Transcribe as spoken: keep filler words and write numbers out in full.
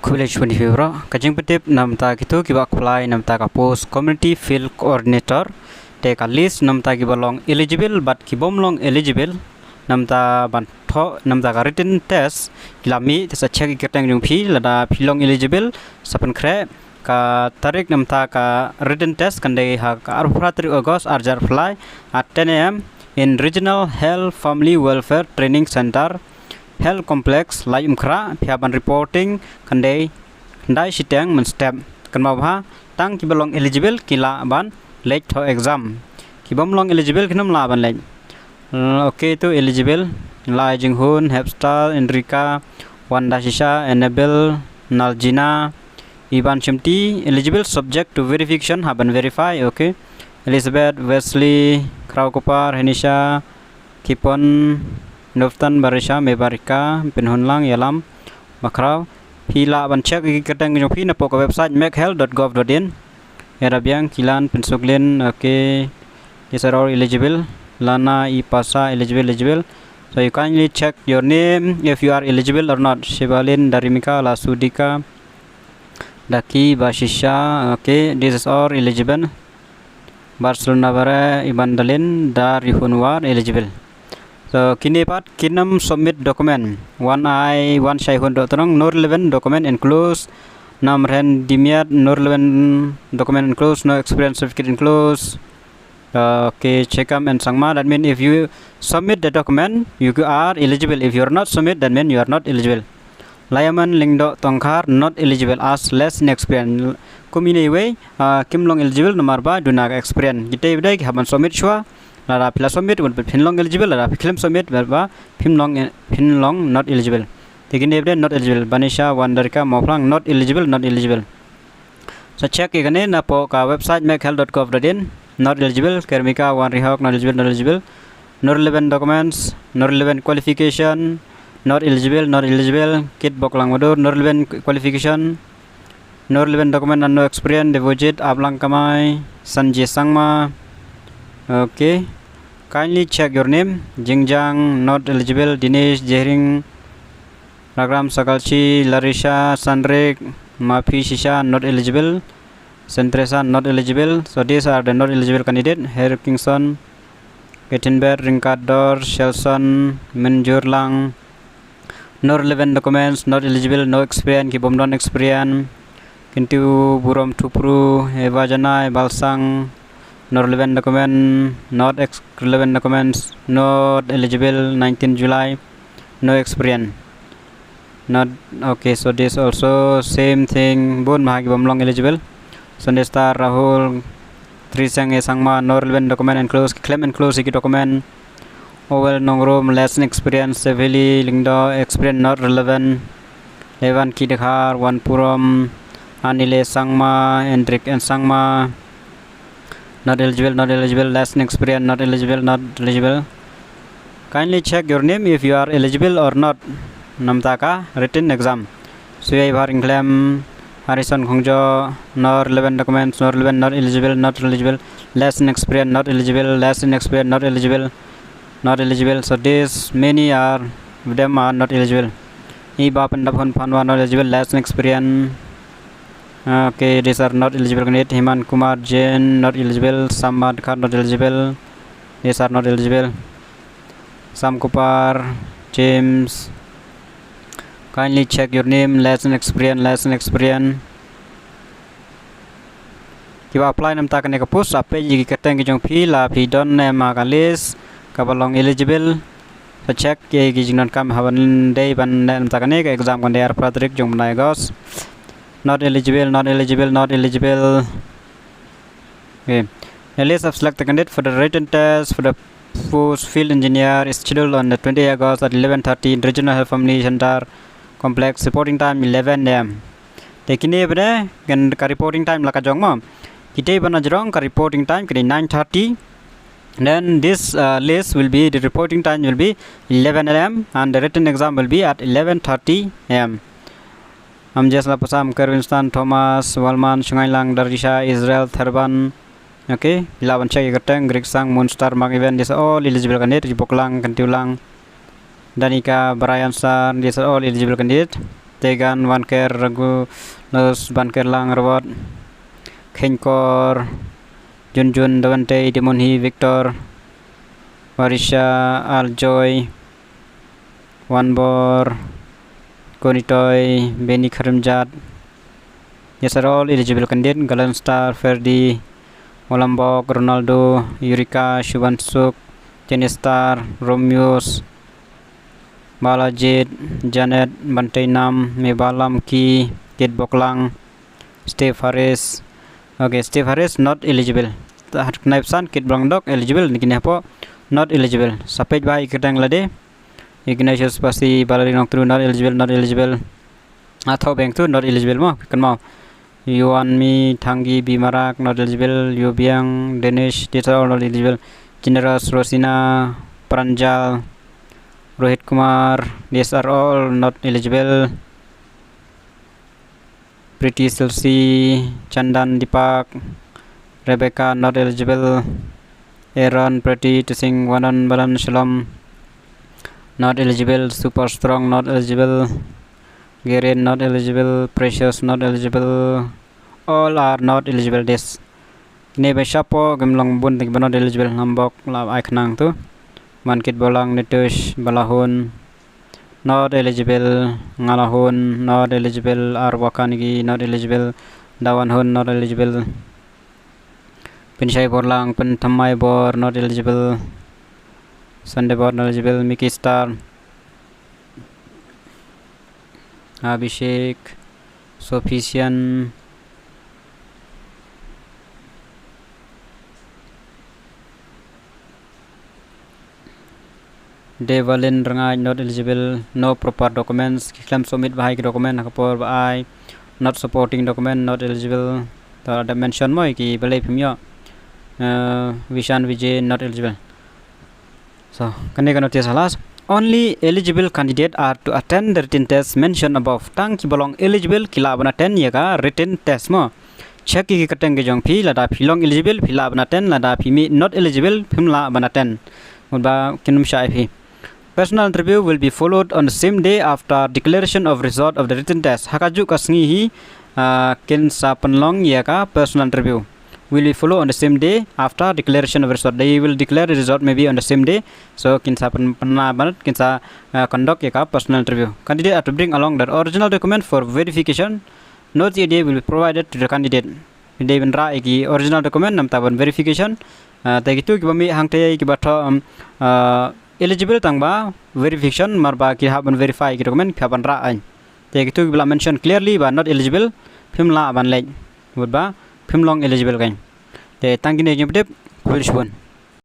Khublei shibun ïa phi baroh. Ka jingpyntip namta kito kiba apply namta ka post Community Field Coordinator. Te ka list namta kiba long eligible bad ki bym long eligible namta ban thoh namta ka written test ki la mih. Te sa check ïa ki kyrteng jong phi, lada phi long eligible sa pynkhreh. Ka tarik namta ka written test kan dei ha ka arphew phra tarik August ar hajar arphew lai at ten A M in Regional Health Family Welfare Training Center, Health Complex, Laitumkhrah. Phi hap ban reporting kan dei khyndai shiteng mynstep. Kynmaw bha, tang kiba long eligible ki lah ban leit thoh exam. Ki bym long eligible kim lah ban leit. Uh, okay, to eligible: Lai Jinghun, Hepstar, Enrika, Wanda Shisha, Enable, Naljina, Iban Shimti. Eligible subject to verification, hap ban verify, okay. Elizabeth, Wesley, Kraukopar, Henisha, Kipon, Noftan, Barisha, Mebarika, Pinhunlang, Yalam, Bakhraw. Phi lah ban check ïa ki kyrteng jong phi napoh ka website mekhealth dot gov dot in. Ïada Biang, Kilan, Pynsuklin, okay. These are all eligible. Lana, Ipasa, eligible, eligible. So you kindly check your name if you are eligible or not. Shibalin, Darimika, Lasudika, Daki, Bashisha, okay. This is all eligible. Barcelona Bare, Iban Dalin, Dar Ihun War, eligible. So kine pat kim submit document. Wan ai, wan shai hun dot trong, no relevant document enclosed. Namren Dimiat, no relevant document enclosed, no experience certificate enclosed. Okay, Chekam and Sangma. That means if you submit the document, you are eligible. If you are not submit, that means you are not eligible. Layaman Lyngdoh Tongkhar, not eligible as less in experience. Kum ine iwei, ah, kim long eligible namar ba duna ka experience. Kita iwei ki hap ban submit shuwa. Lada phi la submit, un phin long eligible, lada phi khlem submit, ba, ba phin long, phin long not eligible. Te kine iwei not eligible. Banisha, Wandarika, Mawphlang, not eligible, not eligible. So check ïa kane napoh ka website mekhealth dot gov dot in. Not eligible. Kermika, Wanrihok, not eligible, not eligible. No relevant documents, no relevant qualification, not eligible, not eligible. Kit Boklang Wadur, no relevant qualification, no relevant document and no experience. Devojit Ablangkamai, Sanjay Sangma. Okay. Kindly check your name. Jingjang, not eligible. Dinesh Jehring, Ragram Sakalchi, Larisha Sandrik, Mapi Shisha, not eligible. Sentresa, not eligible. So these are the not eligible candidate. Harry Kingson, Ketinber, Ringkat Dor, Shelson, Menjurlang. No relevant documents, not eligible, no experience, ki bym don experience. Kintu Burom Thupru, Eva Janai, Balsang, no relevant document, not ex-, relevant documents, not eligible, nineteen July, no experience. Not, okay, so this also same thing, bun bha ki bym long eligible. Sunday Star, Rahul, Trisang A Sangma, no relevant document enclosed, ki khlem enclose ïa ki document. Owel Nongrum, less in experience, Seveli Lyngdoh, experience not relevant. Levan Kidekhar, Wanpurom, Anile Sangma, Hendrik N Sangma, not eligible, not eligible, less in experience, not eligible, not eligible. Kindly check your name if you are eligible or not. Namta ka written exam. Suyai Bharingkhlem, Harrison Khongjo, no relevant documents, no relevant, not eligible, not eligible, less in experience, not eligible, less in experience, not eligible, not eligible. So this many are, them are not eligible. Iba Pendap Hun Phanwa, not eligible, less in experience. Okay, these are not eligible candidate. Himan Kumar Jain, not eligible. Samad Khan, not eligible. These are not eligible. Sam Kupar, James. Kindly check your name, less in experience, less in experience. Kiba apply namta kane ka post, sa peit ïa ki kyrteng ki jong phi, la phi don ne em ha ka list kaba long eligible. Sa check ïa ki jingdonkam haba dei ban leh namta kane ka exam kan dei arphew phra tarik jong u bnai August. Not eligible, not eligible, not eligible. Okay. The list of selected candidate for the written test for the post field engineer is scheduled on the twenty August at eleven thirty in Regional Health Family Center Complex. Reporting time eleven A M. Te kine bad kan ka reporting time la ka jong mo. Kita ba na jrong ka reporting time kine nine thirty. Then this, uh, list will be, the reporting time will be eleven A M and the written exam will be at eleven thirty A M. Amjes Lapasam, Kerwinston, Thomas, Walman, Shungailang, Darisha, Israel, Therban. Okay, phi lah ban check ïa ka kyrteng, Griksang, Moonstar, Mark Event, these are all eligible candidate, Boklang, Kantiulang, Danika, Brian Sar, these are all eligible candidate. Tegan, Wanker, Ragu, Los, Banker Lang, Robot, Khenkor, Junjun, Dawante, Demonhi, Victor, Warisha, Aljoy, Wanbor, Konitoi, Beni Kharimjat. Yes, are all eligible candidate. Galen Star, Ferdi, Olambok, Ronaldo, Yurika, Shubansuk, Jenny Star, Romeos, Balajit, Janet, Bantainam, Mebalam Ki, Kit Boklang, Steve Harris. Okay, Steve Harris not eligible. Knife San, Kit Boklang dok eligible, niki nepo not eligible. Sapej ba ikadang lade. Ignatius Pasi, Balari Nongtru not eligible, not eligible. Atho Bengtu not eligible mo, kan mau. Yuan Mi, Thangi Bimarak not eligible, Yubiang, Danish, these are all not eligible. Generous, Rosina, Pranjal, Rohit Kumar, these are all not eligible. Pretty Silsi, Chandan Deepak, Rebecca not eligible. Aaron, Pretty, Tising, Wanan, Balan, Shalom not eligible. Super Strong not eligible. Garen not eligible. Precious not eligible. All are not eligible. This. Kine ba shapo kim long bun tik ba not eligible, nambok la ai khnang tu. Mankit Bolang, Nitush, Balahun not eligible. Ngalahun not eligible. Arwakanigi not eligible. Dawanhun not eligible. Pinshai Borlang, Pinthamai Bor not eligible. Sunday Bor not eligible. Mickey Star, Abhishek, Sufficient. Devalin Rngai not eligible, no proper documents, ki khlem submit bha ïa ki document ha ka por ba ai, not supporting document, not eligible. To da mention mo ïa ki balei phim ïoh. Uh, Vishan Vijay not eligible. So, kane ka notice halas. Only eligible candidate are to attend the written test mentioned above. Tang ki ba long eligible ki lah ban attend ïa ka written test mo. Check ïa ki kyrteng ki jong phi, lada phi long eligible phi lah ban attend, lada phi mih not eligible phim lah ban attend. Mut ba kin ym shah ïa phi. Personal interview will be followed on the same day after declaration of result of the written test. Ha kajuh ka sngi hi, ah, kin sa pynlong ïa ka personal interview. Will be follow on the same day after declaration of result. They will declare the result maybe on the same day. So kin sa pyn-, pynlong ban, kin sa, uh, conduct ïa ka personal interview. Candidate are to bring along their original document for verification. Notes ïa dei will be provided to the candidate. Dei ban rah ïa ki original document namar ban verification. Uh, te kitu kiba mih hangtei kiba thoh, um, uh, eligible tang ba verification, mar ba ki hap ban verify ïa ki document ki hap ban rah ain. Te kitu kiba la mention clearly ba not eligible phim lah ban leit. Mut ba phim long eligible kein. Te tang kine ki jingpyntip, khublei shibun.